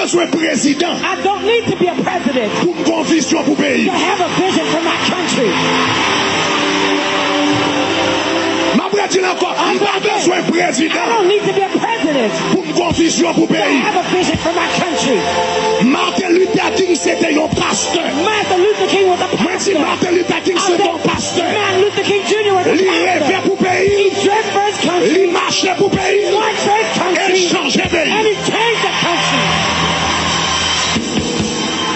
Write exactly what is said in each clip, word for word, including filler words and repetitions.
bezwen prezidan. I don't need to be a president Pou m gen yon vizyon pou peyi. To have a vision for my country. M ap redi l ankò. M pa bezwen I prezidan don't need to be a president pou m gen yon vizyon pou to peyi. Have a vision for my country. Martin Luther King se te yon pastè. Martin Luther King was a Mwen di pastor. Martin Luther King se te yon pastè. Martin Luther King Junior was a Li reve pastor. Pou peyi He l. drove for his Li country. Mache pou peyi l. Marched for his E li country. Chanje peyi And l. He changed the country.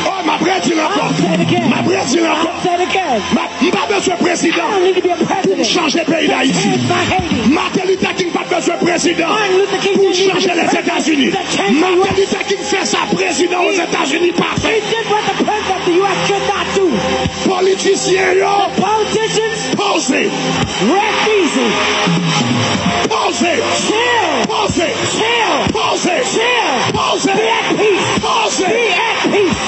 Oh, m ap redi l ankò. I'll say it again. M ap redi l ankò. I'll say it again. M ap- M pa bezwen I prezidan don't need to be a pou m president chanje peyi to Dayiti. change my Haiti. Martin Luther King pa t bezwen prezidan Martin Luther King pou l didn't need to chanje be president Lèzetazini. To change the U S. Martin Luther King fè sa prezidan Ozetazini pa fè. He did what the president of the U S could not do. Politisyen yo The politicians poze. Rest easy. Poze. Chill. Poze. Chill. Poze. Chill. Poze. Be at peace. Poze. Be at peace.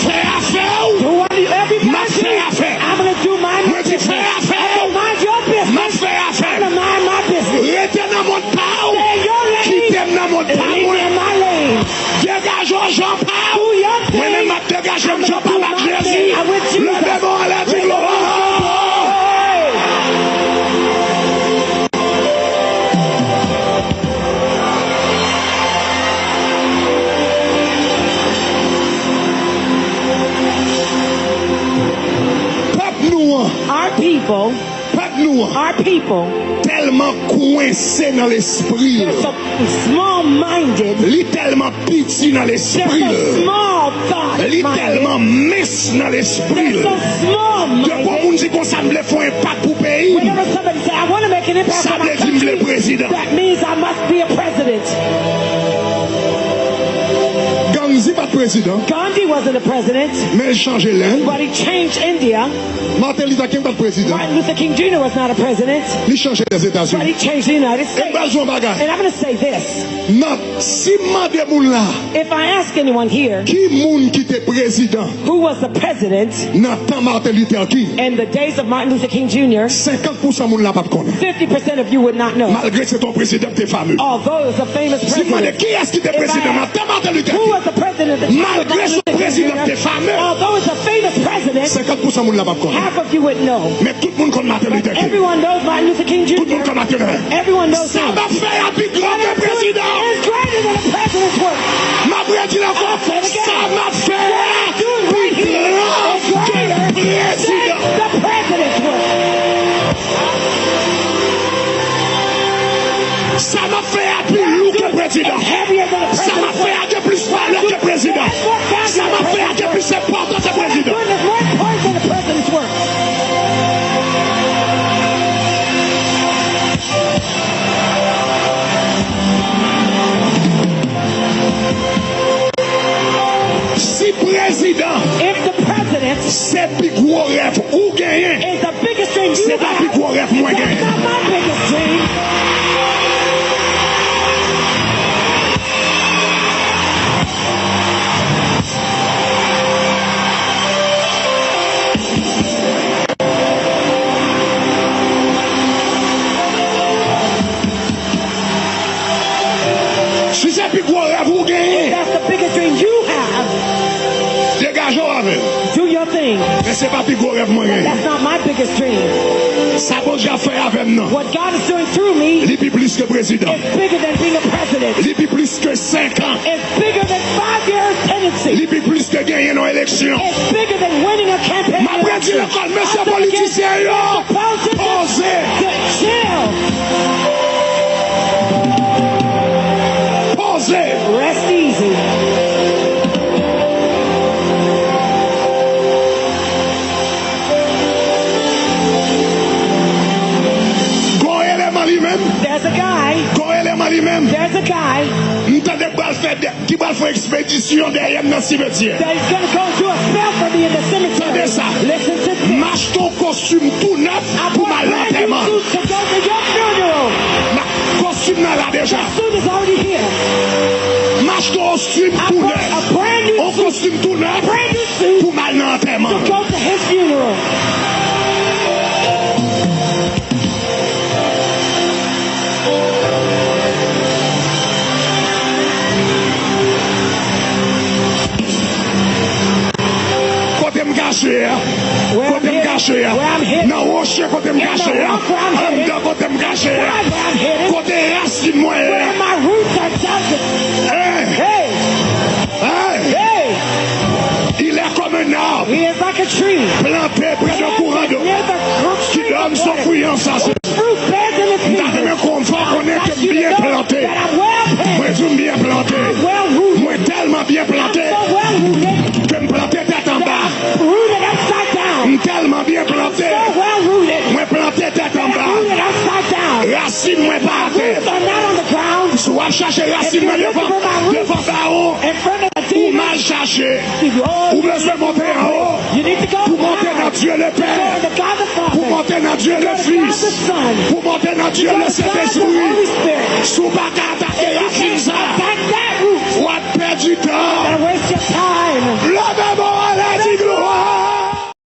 Fè afè w. Do what you every M ap fè afè. I'm gonna do my Mwen di business. Fè afè I'm w. gonna mind your M ap business. Fè afè I'm m. gonna mind my business. Rete nan mond pa w. Stay in your lane. Kite m nan mond pa Leave me mwen. in my lane. Degaje w jan pa w. Do your Mwen menm thing. m ap degaje m jan pa m ak Jezi. I'm with Jesus. Leve men w anlè, di glwa. Pèp nou an. Our people, Pèp nou an. our people, Tèlman kwense nan lespri l. they're so small-minded. Li tèlman piti nan They're lespri l. So small thought. Li tèlman mens nan lespri l. They're so small-minded. Depi yon moun di konsa, "M vle fè yon enpak pou peyi m." Whenever somebody say, "I want to make an impact Sa on my vle di m vle country," prezidan. That means I must be a president. Gandhi pa t prezidan. Gandhi wasn't a president, Men l chanje Lenn. But he changed India. Martin Luther King pa t prezidan. Martin Luther King Junior was not a president, Li chanje Lèzetazini. But he changed the United States. E m pral di w yon bagay. And I'm going to say this. Nan, si m mande moun la, If I ask anyone here, ki moun ki te prezidan who was the president nan tan Martin Luther King, in the days of Martin Luther King Junior, senkant pou san moun la p ap konnen. fifty percent of you would not know. Malgre se t yon prezidan ki te fame. Although it was a famous Si m mande president, kiyès ki te if I prezidan nan ask tan Martin Luther who King, was the president at the time of Malgre Martin se yon Luther King prezidan ki te Junior, fame, although it's a famous president, senkant pou san moun la p ap konnen. Half of you wouldn't know. Men tout moun konn Martin Luther King. Everyone knows Martin Luther King Tout moun konn Junior Martin Luther King. Everyone knows Sa him. m ap fè a pi gran ke prezidan. Is greater than a president's work. M ap redi l ankò. Say it again. Sa m ap fè a What I'm doing pi right here gran is ke greater prezidan. Than the president's work. Sa m ap fè a pi lou ke prezidan. Is heavier than the Sa m ap president's fè work. a gen plis valè ke prezidan. Sa m ap fè a gen plis enpòtans ke prezidan. Doing is more important than the president's work. Si prezidan If the president se pi gwo rèv ou genyen, is the biggest dream you se pa pi have, gwo rèv mwen that's genyen. Not my biggest dream. Si se pi gwo rèv ou genyen, That's the biggest dream you have. Degaje w avè l. Do your thing. Men se pa pi gwo rèv mwen genyen. That's not my biggest dream. Sa Bondye ap fè avè m nan, What God is doing through me li pi plis ke prezidan. Is bigger than being a president. Li pi plis ke senk an. It's bigger than five years tenancy. Li pi plis ke genyen nan eleksyon. It's bigger than winning a campaign M ap redi l election. ankò, mesye I said again, politisyen yo. Mister Politician, Poze. Chill. Poze. Rest easy. Gon eleman li menm. There's a guy. Gon eleman li menm. There's a guy. M tande pral fè de, ki pral fè ekspedisyon dèyè m nan simetyè. That is going to go do a spell for me in the cemetery. Tande sa. Listen to this. M achte yon kostim tou nèf pou m al nan antèman. Suit to go to your funeral. Ma, kostim nan la deja. Suit is already here. M achte yon kostim I tou bought nèf. A brand new Yon suit. Kostim tou nèf Brand new suit. Pou m al nan antèman. kache a? Kote m kache a? Nan woche kote m kache a? Anndan kote m kache a? Kote rasin mwen ye? Hey! Hey! Il est comme un arbre planté près d'un courant d'eau qui donne son fruit en saison. M ta renmen konn fè w konnen ke m byen plante. Mwen di w m byen plante. Mwen tèlman byen plante ke m plante tèt anba. M tèlman byen plante. Mwen plante tèt anba. Rasin mwen pa atè. Si w ap chache rasin mwen devan, devan bawo, ou mal chache. Ou bezwen monte anwo. Pou monte nan Dye Lepè. Pou monte nan Dye Lefis. Pou monte nan Dye Lesentespri. Si w pa ka atake rasin sa, w ap pèdi tan. Leve